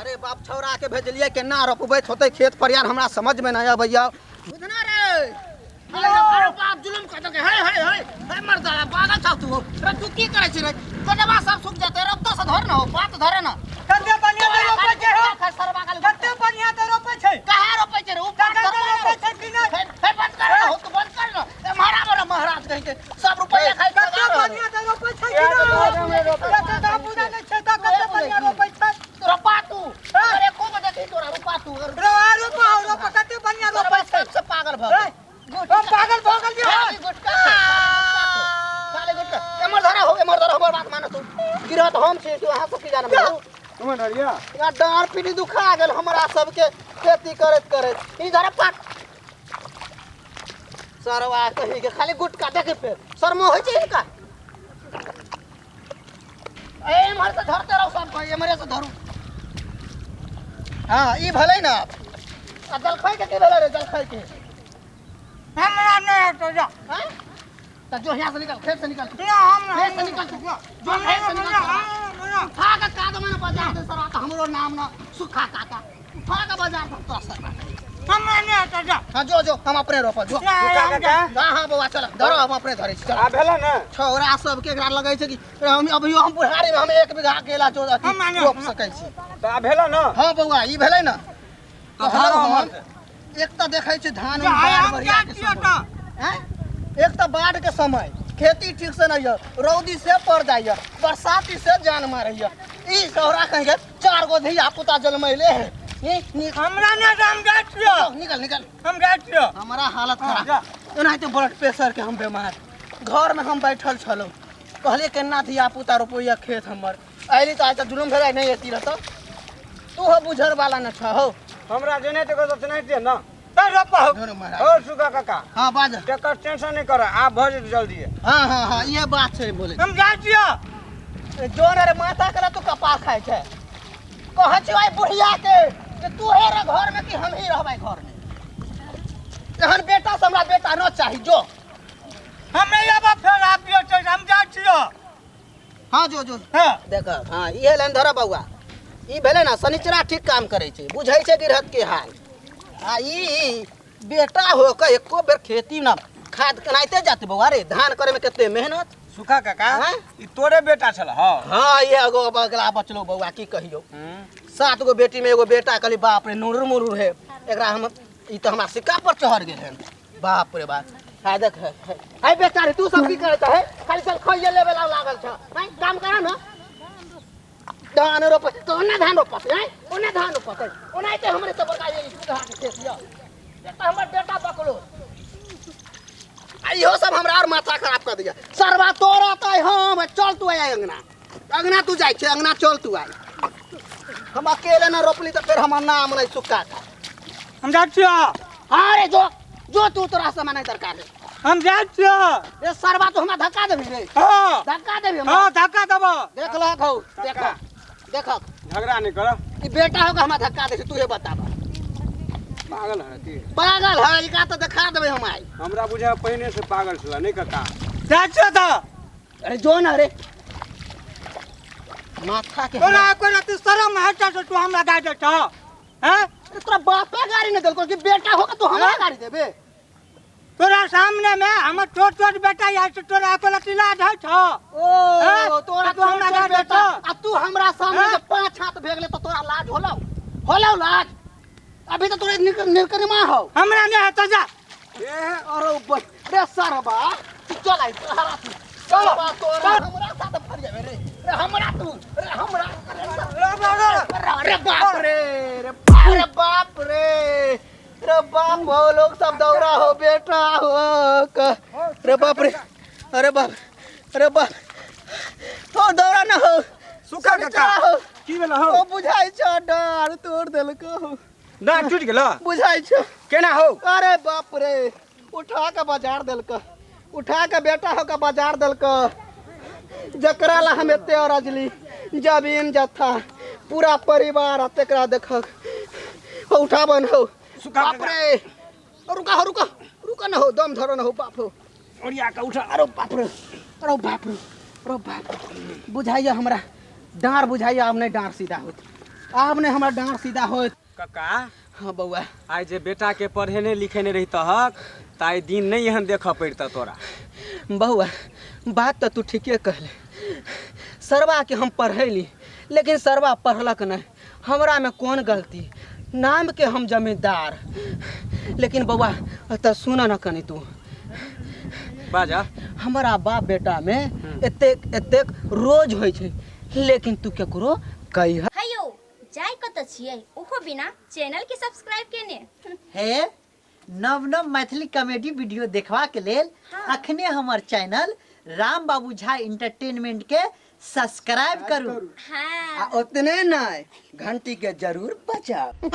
अरे बाप छौड़ा के भेजलिए केना रोपबैत होतै खेत पर यार, हमरा समझ में नहीं अबैया। बुझना रे, अरे बाप जुलुम कर देलकै। हे हे हे हे मर्दा पागल छौ तू। रे तू की करै छी रे? कटवा सब सुख जेतै, रब्तो से धर न हो, बात धरे न। कते बढ़िया से रोपै छै हो, कते बढ़िया से रोपै छै। कहाँ रोपै छै रे? उ रोपै छै कि नै? हे बंद कर न हो, तू बंद कर न। ए महाराज रे महाराज कहि के सब रुपैया खाइ। कते बढ़िया से रोपै छै कि नै? कते दा पूजा नै छै त कते बढ़िया रोपै छै। रोपा तू, अरे को बजे देखी तोरा रोपा तू। रो रोपा रोपा, कते बढ़िया रोपै छै। सबसे पागल भ गेल। हम पागल भ गेलियै। खाली गुटका, खाली गुटका। एमर धरा हो, एमर धरा, हमर बात मानो तू। गिरहत हम छी, तू अहाँ सब की जानब? तुम डरिया या डाँर पीढ़ी दुखा गेल हमरा सबके खेती करैत करैत। ई धरा पाट सरवा कही के खाली गुटका देखे फेर शर्मो होइ छै हिनका। ए एमहर से धरते रहो सब, एमहरे से धरू। हाँ ई भलै ना। आ जलखै के की भेलै रे? जलखै के हमरा नहीं हेतौ, जा। हैं त जो यहाँ से निकल, खेत से निकल। ना हम खेत से निकल, जो खेत से निकल। उठा के काद में बाजार दे सरवा, त हमरो नाम न सुखा काका। उठा के बाजार दे तो सरवा। हमरा नहीं हेतौ, जा। हां जो जो हम अपने रोपब, जो। काका हां हां बौआ चल धरो, हम अपने धरै छी। चल आ भेला ना। छौरा सब के एकरा लगै छै कि हम अभियो हम बुढ़ारी में हम 1 बीघा केला जो रोप सकै छी। त आ भेला ना। हां बौआ ई भेलै ना। त धरो हम एक त देखै छी धान बाढ़ बढ़िया के समय। हैं एक त बाढ़ के समय खेती ठीक से नहीं है, रौदी से पड़ जाइए, बरसाती से जान मारैया। ई छौरा कहि के 4 गो धिया पुता जन्मैले है। हमरा ना हम जाइ छियो। निकल निकल, हम जाइ छियो। हमारा हालत खराब, एनाहिते ब्लड प्रेशर के हम बीमार। घर में हम बैठल छलहुँ, कहलिए केना धिया पुता रोपैया खेत हमर। अयली त आइ त जुलुम भेलै, नहीं एती रहत। तू हो बुझर वाला न छ हो। हमरा जेने ते कहत नहीं दे ना त रोपा हो। और सुखा काका। हां बाज, टेकर टेंशन नहीं कर, आ भ जेतै जल्दी। हां हां हां ये बात छै बोले। हम जाइ छियो। जोन रे माथा करा तू कपार खाइ छै। कहै छियो आई बुढ़िया के कि तू हे रे घर में कि हम ही रहबै घर में। एहन बेटा से हमरा बेटा न चाही। जो हम नहीं आब फेर आबियो छै, हम जाइ छियो। हां जो जो हां देख। हां इहे लाइन धर बौआ। ई भेलै ना शनिचरा ठीक काम करै छै, बुझै छै गिरहत के हाल। आ ई बेटा हो के एको बेर खेती ना खाद केनाइते जाते बौआ रे। धान करे में कते मेहनत। सुखा काका ई तोरे बेटा छल? हां हां ये एगो अगला बचलो बौआ, की कहियो। 7 गो बेटी में एगो बेटा। कहली बाप रे नूर मुरूर है एकरा, हम ई त हमरा सिक्का पर चढ़ गेल हन। बाप रे बाप। हाय देख हाय बेटा रे, तू सब की करैत है? खाली चल खइये लेबे ला लागल छ। हैं काम कर ना, धान रोप तो ओना धान रोपत हैं, ओना धान रोपत ओनाइते हमरे से बड़का ये बीघा के खेत य। बेटा हमर बेटा बकलो आ इहो सब हमरा और माथा खराब कर दिया। सरवा तोरा त हम चल तू आय अंगना, अंगना तू जाइ छै, अंगना चल तू आय। हम अकेले न रोपली त फेर हमर नाम नहीं सुक्का था। हम जाइ छियो। अरे जो जो तू, तोरा से नहीं दरकार है। हम जाइ छियो। ए सरवा तू हमरा धक्का देबी रे? हां धक्का देबी हमरा? हां धक्का देबो। देख लहक हौ, देख देख झगड़ा नहीं कर। ई बेटा होगा हमरा धक्का दे, तू हे बताब। पागल है ती, पागल है ई का त देखा देबे हम आई। हमरा बुझा पहिने से पागल छला नहीं काका। जाइ छियो त। अरे जो ना रे माथा के तोरा कोई रति शरम है त तू हमरा गाय दे छ? हैं तोरा बापे गाड़ी नहीं देलको कि बेटा होगा तू हमरा गाड़ी देबे? तोरा सामने में हमर छोट छोट बेटा यार से तोरा कोई रति लाज है छ? ओ तोरा तू हमरा गाड़ी दे छ। आ तू हमरा सामने से 5 हाथ भेगले त तोरा लाज होलौ? होलौ लाज? अभी तो तोरा निकरमा हो। हमरा नहीं हेतौ, जा। ए अरे रे सरबा तू चल आई, तोरा तू चल तोरा हमरा साथ फर जाबे रे। रे हमरा तू रे हमरा रे बाप रे, रे अरे बाप रे, रे बाप हो लोग सब दौरा हो बेटा हो रे बाप रे। अरे बाप अरे बाप हो दौरा ना हो। सुखा काका की भेल हो? ओ बुझाइ छ डार तोड़ देलको। डार टूट गेल बुझाइ छ केना हो? अरे बाप रे उठा के बाजार देलको, उठा के बेटा हो के बाजार देलको। जकरा ला हम एते अरजली जमीन जत्था पूरा परिवार तेकरा देखक हो उठाबन हो। बाप रे रुका हो, रुका रुका न हो, दम धरो न हो बाप हो। ओरिया के उठा। अरे बाप रे, अरे बाप रे, अरे बाप बुझाइया हमरा डाँर, बुझाइया अब नहीं डाँर सीधा होत। आब नहि हमरा डाँड़ सीधा होत। कक्का। हाँ बौआ। आइ जे बेटा के पढ़ेने लिखेने रहितहक तऽ आइ दिन नहि एहन देखऽ पड़ितऽ तोरा। बौआ बात तऽ तू ठीके कहले, सरवा के हम पढ़ैली लेकिन सरवा पढ़लक नहि, हमरा में कोन गलती, नाम के हम जमींदार। लेकिन बौआ तऽ सुन न कनी तू। बाजा। हमरा बाप बेटा में एतेक एतेक रोज होइ छै, लेकिन तू केकरो कहिह। हेयो जाय कतऽ छियै ओहो बिना चैनल के सब्सक्राइब केने। हे नव नव मैथिली कॉमेडी वीडियो देखबा के लेल अखने हमर चैनल राम बाबू झा एंटरटेनमेंट के सब्सक्राइब करू। हाँ। आ ओतने नहि, घंटी के जरूर बजाउ।